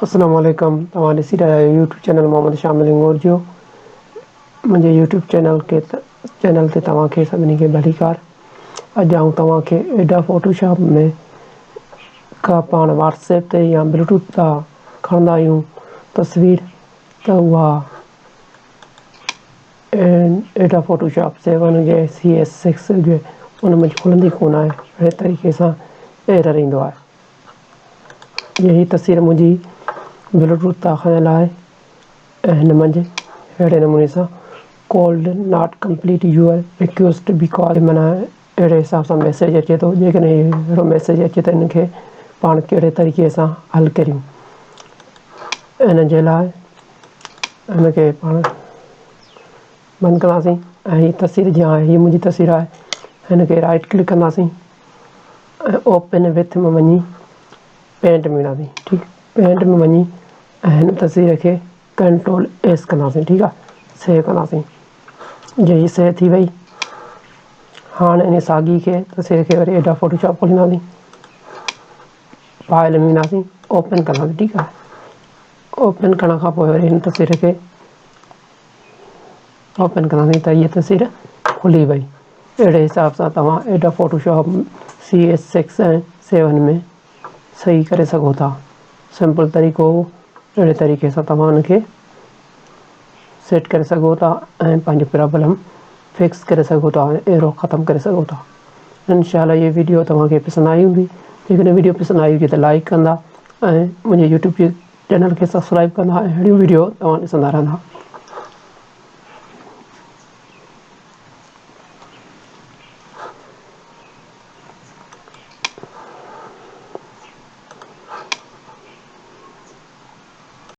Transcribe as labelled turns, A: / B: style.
A: السلام عليڪم توهان ڏسي رهيا آهيو يوٽيوب چينل محمد شامل هنگورجو منهنجي يوٽيوب چينل کي چينل تي توهان کي سڀني کي ڀليڪار اڄ آئون توهان کي ايڊا فوٽو شاپ ۾ کا پاڻ واٽس ايپ تي يا بلوٽوٿ تان کڻندا آهيون تصوير ته اها ايڊا فوٽو شاپ سيون هجي سي ايس سڪس هجي ان ۾ کلندي ڪونه آهي اهڙي طريقي سان ايرر ايندو آهي جيئن هي تصوير منهنجي بلوٽوٿ تان کنيل آهي ۽ هن منجهه اهڙي نموني سان called not complete your request because معنيٰ اهڙي حساب سان ميسيج اچي ٿو جيڪڏهن اهڙو ميسيج اچي ته ان کي پاڻ ڪهڙي طريقي سان حل ڪريون ان جي لاء ان کي پاڻ بند ڪنداسين ۽ هي تصوير جيئن آهي هي منهنجي تصوير آهي هن کي رائٽ ڪلڪ ڪنداسين ۽ اوپن وٿ ۾ وڃي پينٽ ۾ وينداسين ٺيڪ پينٽ ۾ وڃي ۽ هن تصوير کي ڪنٽرول ايس ڪنداسين ٺيڪ آ سيو ڪنداسين جي هي سيو ٿي وئي هاڻي ان ساڳي کي تصوير کي وري ايڊا فوٽو شاپ کولينداسين فائل ۾ وينداسين اوپن ڪنداسين ٺيڪ آ اوپن ڪرڻ کان پوء وري هن تصوير کي اوپن ڪنداسين ته هيء تصوير کلي وئي. اهڙي حساب سان توهان Adobe Photoshop C S six ۽ seven ۾ صحيح ڪري سگهو ٿا. سمپل طريقو هو اهڙي طريقي سان توهان ان کي سيٽ ڪري سگهو ٿا ۽ پنهنجو پرابلم فڪس ڪري سگهو ٿا ۽ ايرو ختم ڪري سگهو ٿا. انشاء الله هي ويڊيو توهان کي پسند آئي هوندي. جيڪڏهن ويڊيو پسند آئي هجي ته لائڪ ڪندا ۽ منهنجي يوٽيوب جي چينل کي سبسڪرائب ڪندا ۽ اهڙيون ويڊيو توهان ڏسندا رهندا.